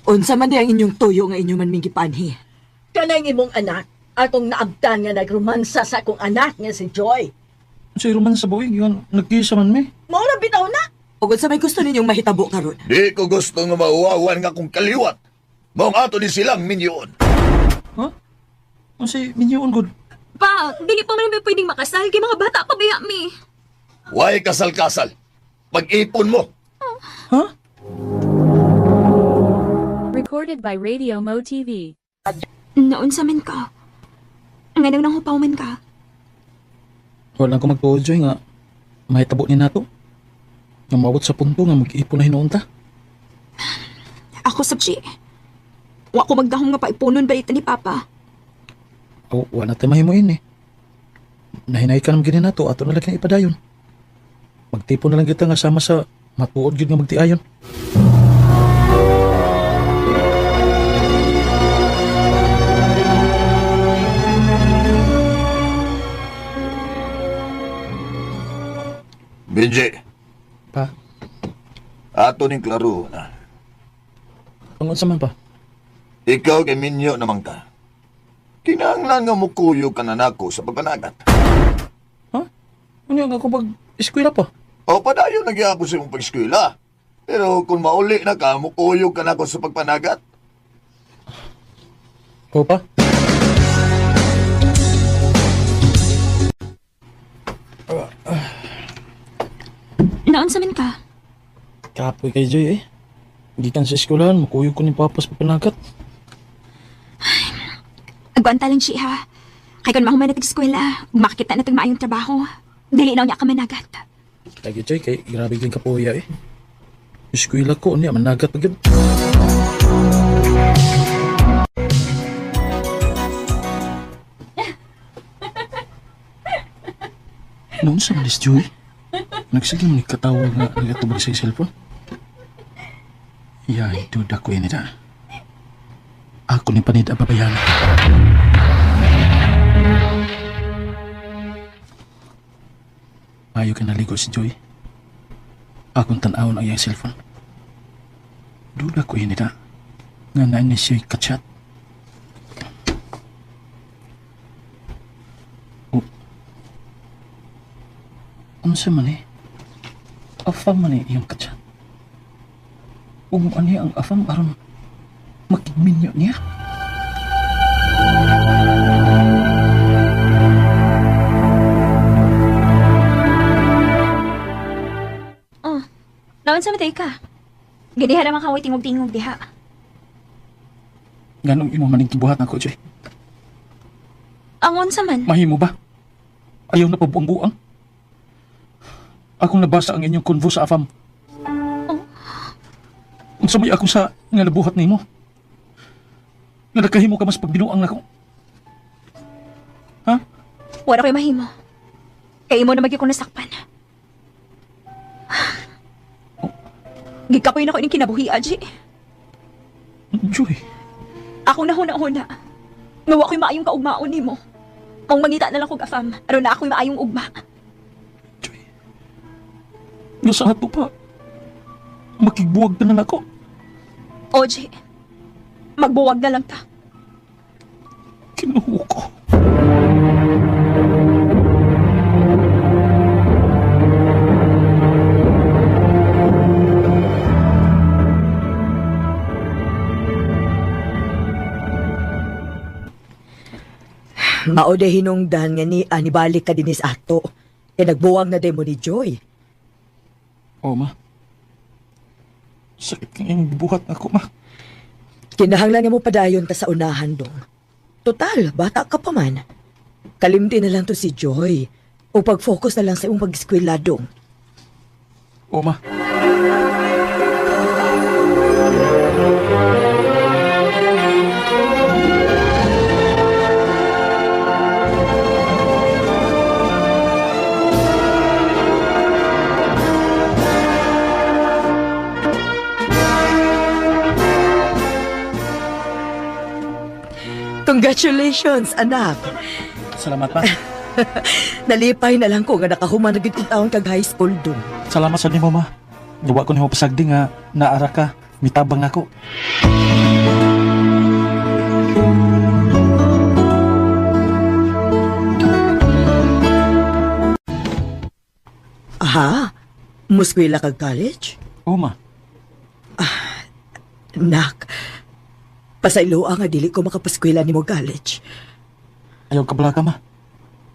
Unsa man di ang inyong tuyo nga inyo man ming gipanhi. Kanang imong anak akong naabdan nga nagrumansa sa akong anak nga si Joy. Sa roman sa buhay, yun, nagkisa man mi. Mao na bitaw na. Ug unsa may gusto ninyong mahitabo karon? Di ko gusto nga mauwawan nga kong kaliwat. Maong ato ni silang minyon. Ha? Ang si minyoon good. pa, dili pa man mi pwedeng makasal kay mga bata pa biya mi. Way kasal-kasal. Pag-ipon mo. Ha? Recorded by Radio Mo TV. Naunsa man ka. Nga nang nanghupaw man ka. Wala ko magtuod, Joy, nga mahitabo ni nato. Nga maabot sa punto nga mag-ipon na hinuon ta. Ako sab G. Wa ko magdahom nga paipunon balita ni Papa. O, wala tayo mahimuin eh. Nahinay ka naman gini nato, ato na lang kang ipadayon. Magtipon na lang kita nga sama sa matuod gyud nga magtiayon. BJ, Pa, ato ning klaro na. ang unsa man pa? Ikaw kay minyo naman ka. Kinahanglan nga mukuyo ka na nako sa pagpanagat. Ha? Ano nga ako pag eskwela pa? O padayon nagyapon sa imong pag-eskwela. Pero kung mauli na ka, mukuyo ka nako sa pagpanagat. O pa? Naunsa man ka? Kapoy kay Joy eh. Gikan sa eskwelahan, makuyog ko ni Papa sa papanagat. Agwanta lang siya ha. Kay kung mahuman na eskwela, makakita na tag maayong trabaho. Dili na niya ka managat. Lagi Joy, kay grabe din kapoya eh. Eskwela ko, niya, managat pa gyud. Noon sa malis, Joy, nagsige mo ni katawag nga nagatubag sa cellphone. Yay, duda ko ini da. Ako ni panid ang babayana. Ayaw ka naligo si Joy. Akong tan-awon ang iyang cellphone. Duda ko ini da. Nga naan ni siya kachat. Oh. Unsa man eh? Afam man eh iyang kachat. Ug mo ani ang afam aron makigminyo niya. Oh, naunsa man ka? Ganiha naman ka tingog-tingog diha. Nganong imo maning gibuhat nako, Joy? Ang unsa man? Mahimo ba? Ayaw na pabuang-buang. Akong nabasa ang inyong convo sa afam. Unsa may akong sa nga nabuhat nimo? Nga nakahimo ka mas pagbinuang nako. Ha? Wala ko'y mahimo. Kay imo na magyud ko nasakpan. Gikapoy na ko ining kinabuhi, Aji. Joy, Ako na huna-huna. Nga wa ko'y maayong kaugmaon nimo. Kung mangita na lang kog afam, aron na ako'y maayong ugma. Joy. Nga sa ato pa, makigbuwag ka na nako. Oji, magbuwag na lang ta. Kinuho ko. Mao de hinungdan nga ni anibalik ka dinis ato. Kay nagbuwang na demo ni Joy. Oo, ma. Sakit kang iyong gibuhat nako, ma. Kinahanglan nga mo padayon ta sa unahan dong. Total, bata ka pa man. Kalimti na lang to si Joy. O pag-focus na lang sa imong pag-eskwela dong. Oo, ma. Congratulations, anak. Salamat, ma. Nalipay na lang ko nga nakahuman na gid taon kag high school dong. Salamat sa nimo, ma. Gawa ko nimo pasagdi nga naara ka, mitabang nako. Aha, muskwela kag college? Oo, ma. Nak, pasayloa nga dili ko makapaskwela nimo college. Ayaw ka bala ka, ma.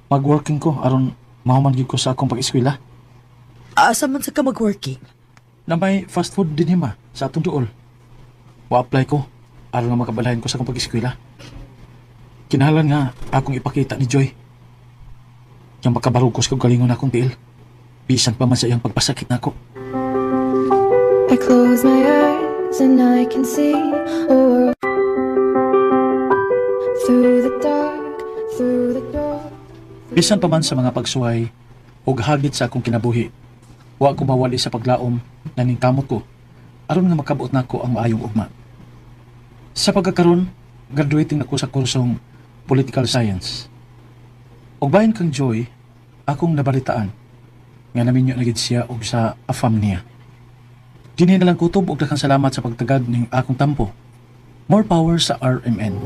Mag-working ko aron mahuman gyud ko sa akong pag-eskwela. Asa man sa ka mag-working? Na may fast food din ma sa atong duol. Wa-apply ko aron nga makabalahin ko sa akong pag-eskwela. Kinahanglan nga akong ipakita ni Joy. Yang makabarugos ko galingon akong tiil. Bisan pa man sa iyang pagpasakit nako. I close my eyes and I can see a world through the dark, through the door. Bisan pa man sa mga pagsuway ug hagit sa akong kinabuhi, wa ko mawali sa paglaom na ningkamot ko aron nga makabuot nako ang maayong ugma. Sa pagkakaron, graduating ako sa kursong Political Science. Ug bahin kang Joy, akong nabalitaan nga naminyo na gid siya og sa afam niya. Dinhi na lang kutob og daghang salamat sa pagtagad ning akong tampo. More power sa RMN.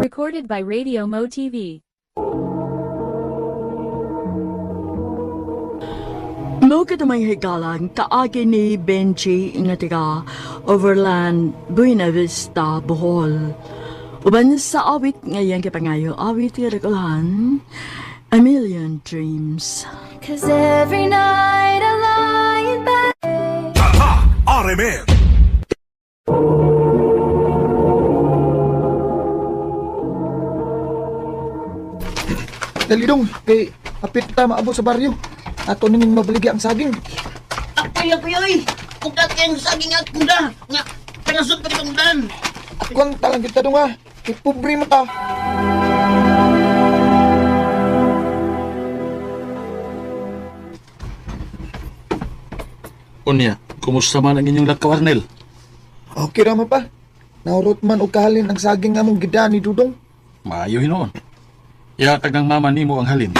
Recorded by Radio Mo TV. Mo katamay higalang kaagi ni Benji nga taga Overland, Buena Vista, Bohol. Uban sa awit ngayon kay pangayo awit nga regulhan, A Million Dreams. Cause every night RMN. Dali dong, kay apit ta maabot sa baryo. Ato nining mabaligi ang saging. Ako'y, ako'y, oy! Ugat kayong saging at kunda! Nga, pangasod pa kitong dan! Akon talang kita dong ah. Kay pobre mo ta. Unya, kumusta man ang inyong lakaw, Arnel? Okay ra man pa. Naurot man og kahalin ang saging among gida ni Dudong. Maayo hinuon. Ihatag ng mama nimo ang halin.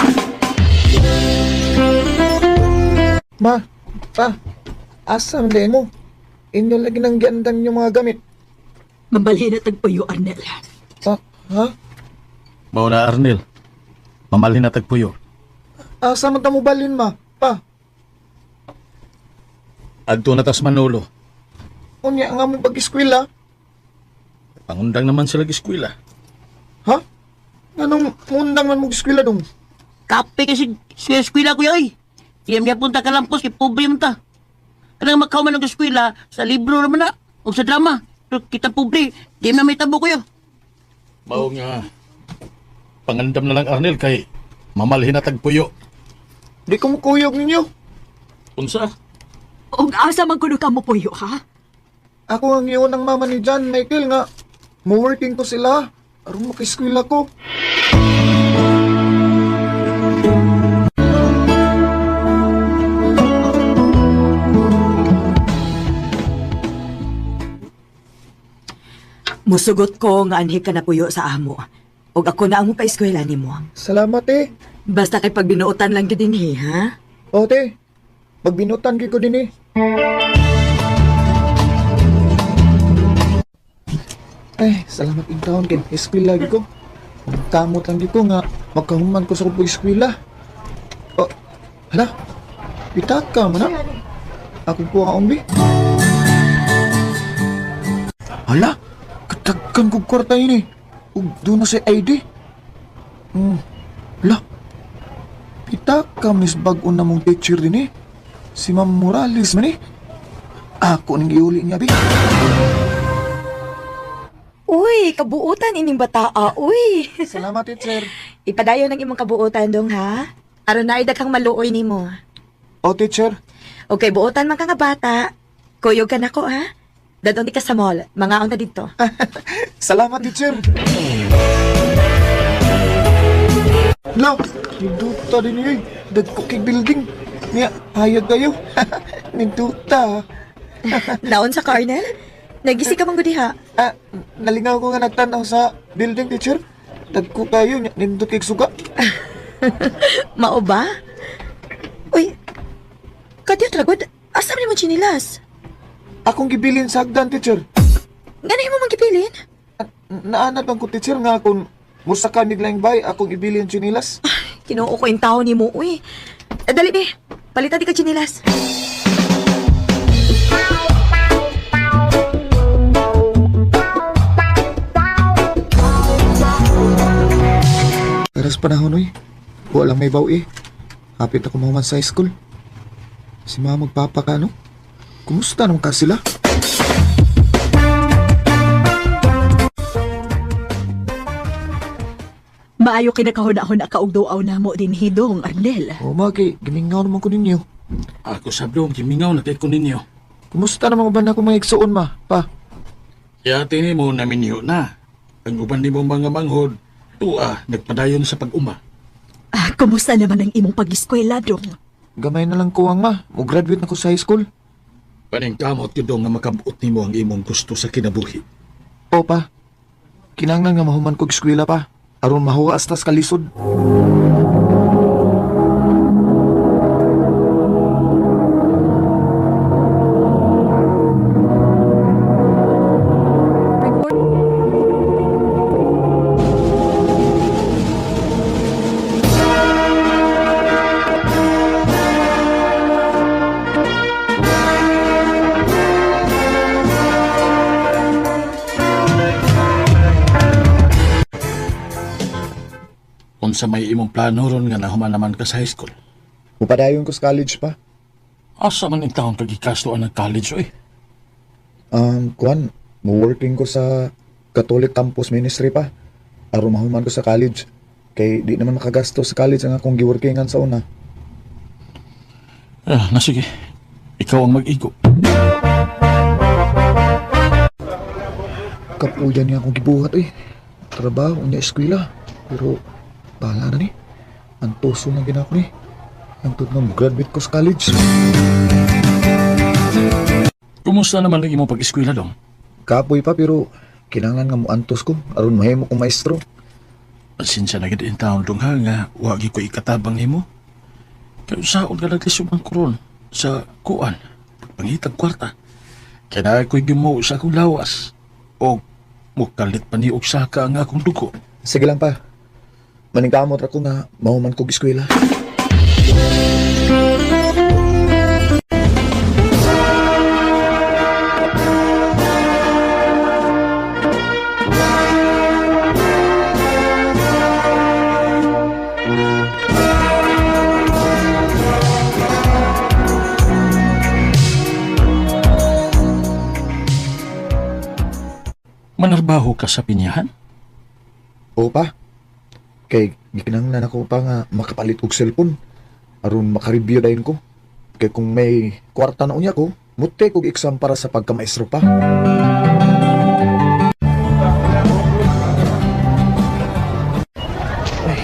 Ma, pa, asa man diay mo? Inyo lagi nang giandan yung mga gamit. Mabalhin na tagpuyo, Arnel. Pa, ha? Mao na, Arnel. Mamalhin na tagpuyo. Asa man ta mo balhin, ma? Pa, Adto na tas Manolo. unya nga mo pag-eskwela. Pangundang naman sila eskwela. Ha? Anong mundang man mo eskwela dong? Kape kasi sa eskwela, kuya, oy! Iyam niya punta ka lampos, kay pobre man ta. Kanang makauman og eskwela, sa libro naman na, o sa drama. Pero kita pobre, di na may tabo, kuya. Mao nga. Pangandam na lang, Arnel, kay mamalhin na tagpuyo. Di ko mukuyog ninyo. Unsa? Og asa man kuno ka mo puyo, ha? Ako ang iyon ng mama ni John Michael nga. Mo-working ko sila. Aron maka-eskwela ko. Musugot ko nga anhi ka na puyo sa amo. Ug ako na ang pa-eskwela nimo. Salamat eh. Basta kay pagbinuotan lang gid dinhi, ha? O te, pagbinutan gyud ko din eh. Ay, salamat in taon kay eskwela gyud ko. Ang Kamot lang gyud ko nga magkahuman ko sa akong eskwela. Oh, hala. Pitaka man na. Ako po ang umbi. Hala, katagkan kog kwarta yun eh. Ug doon na sa ID. Hala, Pitaka miss bag-o na mong teacher din eh. Si Ma'am Morales man eh. Ako ning giuli niya, bi. Uy, kabuutan ining bataa, uy. Salamat, teacher. Ipadayon ang imong kabuutan dong, ha? Aron na kang maluoy nimo. O, teacher. Okay, buotan man ka nga bata. Kuyog ka nako, ha? Dadon di ka sa mall. Mangaon ta dito. Salamat, teacher. Lo, ninduta din yun. Dagko kay building. Niya, hayag kayo. Ninduta. Naon sa Carnel? Nagisi ka man gud diha. Ah, nalingaw ko nga nagtanaw sa building, teacher. Dagko kayo, niya, nindot kay suga. Mao ba? Uy, kadiyot ra gud. Asa man imong tsinilas? Akong gibilin sa hagdan, teacher. Ngano imo man gipilin? Naanad bang ko, teacher, nga kung musa ka miglaing bay, akong ibilin chinilas. Kinuo ko yung tao ni mo, uy. Eh, dali, be. Palitan di ka tsinilas. Pero sa panahon, uy, walang may bawi. Hapit ako mahuman sa high school. Si mama magpapa ka, no? Kumusta naman ka sila? Maayo kinakahuna-huna ka og duaw namo din hidong, Arnel. O, ma, kay, gimingaw naman ko ninyo. Ako sabdong, gimingaw na kay ko ninyo. Kumusta naman ba na ako mga igsuon, ma? Pa, Yati ni mo naminyo na. Ang uban nimo mga manghod, tuwa, nagpadayon sa pag-uma. Ah, kumusta naman ang imong pag-eskwela, dong? gamay na lang ko ang ma. Mo-graduate na ko sa high school. Paningkamot yun dong nga makabuot nimo ang imong gusto sa kinabuhi. O, pa. Kinanglan nga mahuman ko eskwela pa. Aron mahuwa astas kalisod. Unsa may imong plano ron nga nahuman naman ka sa high school. Mupadayon ko sa college pa. Asa man in taon kagikastuan ng college oy. Kuan, mo working ko sa Catholic Campus Ministry pa. Aron mahuman ko sa college. Kay di naman makagasto sa college ang akong giworkingan sa una. Ah, na sige. Ikaw ang mag-igo. Kapuyan niya akong gibuhat eh. Trabaho niya eskwela. Pero bahala na ni. Ang tuso na ginako ni. Ang nga graduate ko sa college. Kumusta naman ang imong pag-eskwela dong? Kapoy pa pero kinahanglan nga moantos ko aron mahimo kong maestro. Pasensya na gid in taon dong ha nga wagi ko ikatabang nimo. Kay usaon ka naglisod man karon sa kuan, pagpangitag kwarta. Kaya na ako'y gimuo sa akong lawas. O mukalit pa ni og saka ang akong dugo. Sige lang pa. Maningkamot ra ko nga mahuman kog eskwela. Manarbaho ka sa pinyahan? Oo pa. Kay gikinahanglan ako pa nga makapalit og cellphone aron makareview dayon ko. Kay kung may kwarta na unya ko, muti kog exam para sa pagkamaestro pa. Ay,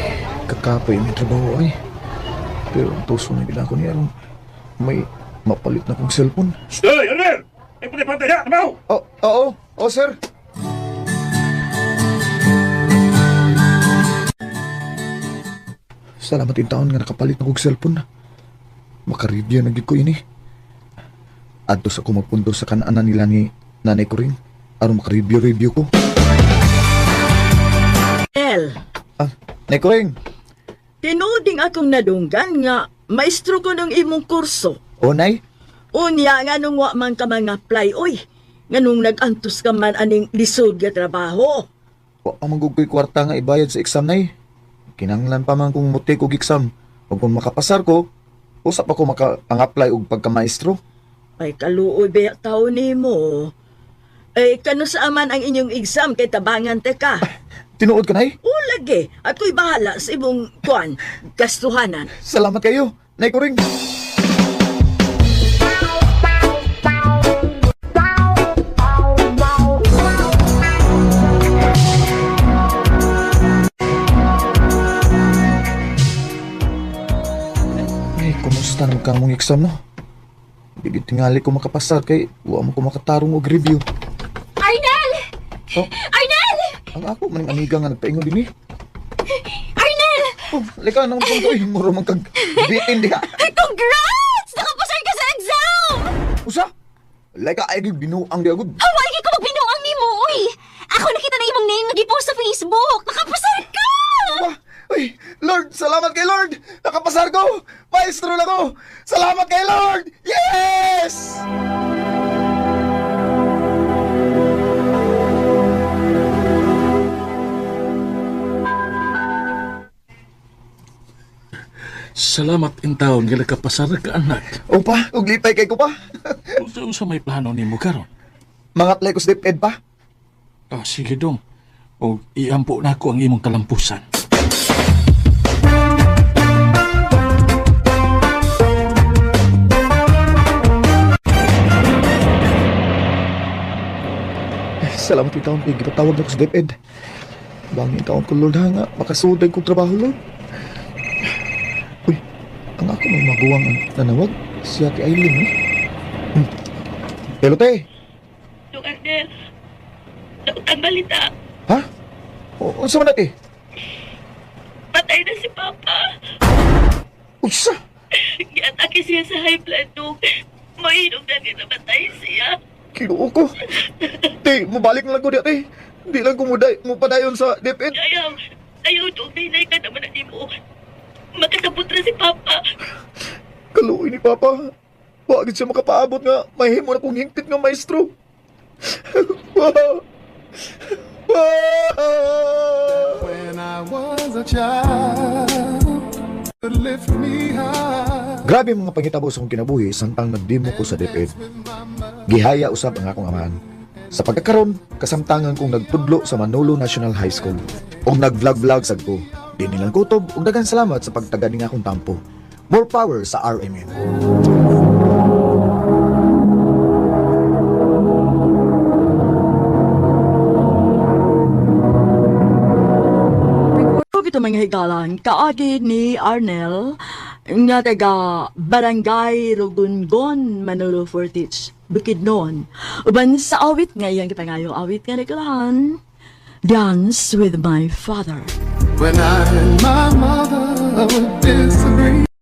kakapoy may trabaho ay. Pero ang tuso na gid ako niya aron may mapalit na kong cellphone. Stoy, Arnel! Ay, pantay-pantay na! Trabaho! Oh, oo, oh, sir. Salamat in taon nga nakapalit na kog cellphone na. Makareview na gid ko ini. Adto sa ako magpundo sa kanaanan nila ni nanay ko rin. Aron makareview-review ko. El, Ah, nay ko rin. tinuding akong nadunggan nga maestro ko ng imong kurso. O nay, Unya nga nung wa man ka mga apply, oy. Nga nung nag-antos ka man aning lisod nga trabaho. wa pa man gud ko'y kwarta nga ibayad sa exam nay. Kinahanglan pa man kung muti kog exam. Ug kung makapasar ko, usap ako maka ang-apply og pagkamaestro. Ay kaluoy ba tao nimo. Ay kano sa aman ang inyong exam kay tabangan te ka. Tinuod ka nay. O lagi, ako'y bahala sa imong kuan, gastuhanan. Salamat kayo. Nay ko rin. Ay, kumusta naman ka mong exam, no? Di tingali ko makapasar kay wa mo ko makatarong og review. Arnel! Oh, Arnel! ang ako maning amiga nga nagpaingon din eh. Arnel! Oh, lika nang ko eh, muro man kag bitin diha. Congrats! Nakapasar ka sa exam! Usa? Lika ay gyud binuang di agud. Haway ko magbinuang nimo, uy! Ako nakita na imong name nag-post sa Facebook! Nakapasar ka! Ba? Uy, Lord, salamat kay Lord! Nakapasar ko! Maestro na ko! Salamat kay Lord! Yes! Salamat in taon nga nakapasar ka anak. Opa, ug lipay kay ko pa. Unsa may plano nimo karon? Mga apply ko sa DepEd pa. Ah, sige dong. O iampo na ako ang imong kalampusan. Salamat yung taon kay gipatawag na ko sa DepEd. Bangin taon ko, Lord, ha nga. Makasuday kong trabaho, Lord. Uy, ang ako may maguwang ang nanawag. Si Ate Aileen, eh. Hello, te. Dok Arnel, daot ang balita. Ha? O, unsa man ate? Patay na si Papa. Unsa? Giatake siya sa high blood, Dok. Mainom na din namatay siya. Kinuo ko. Te, mabalik na lang ko di, ate. Di lang ko muday, mupadayon sa DepEd. Ayaw, ayaw, Dok. Nahinay ka naman na mo. Makasabot na si Papa. Kaluoy ni Papa. Wa gid siya makapaabot nga mahimo na kong hingpit nga maestro. Wa. Wa. When I was a child, lift me high. Grabe mga pangitabo sa akong kinabuhi samtang nagdemo ko sa DepEd. Gihaya usab ang akong amahan. Sa pagkakaron, kasamtangan kong nagtudlo sa Manolo National High School. Og nag-vlog-vlog sad ko. Di nilang kutob ug daghang salamat sa pagtagad ning akong tampo. More power sa RMN. Ug ito, mga higalan, kaagi ni Arnel nga taga Barangay Rugungon, Manolo Fortich, Bukidnon. Uban sa awit nga iyang gipangayong awit nga nagkalahan, "Dance with My Father." When I and my mother would disagree.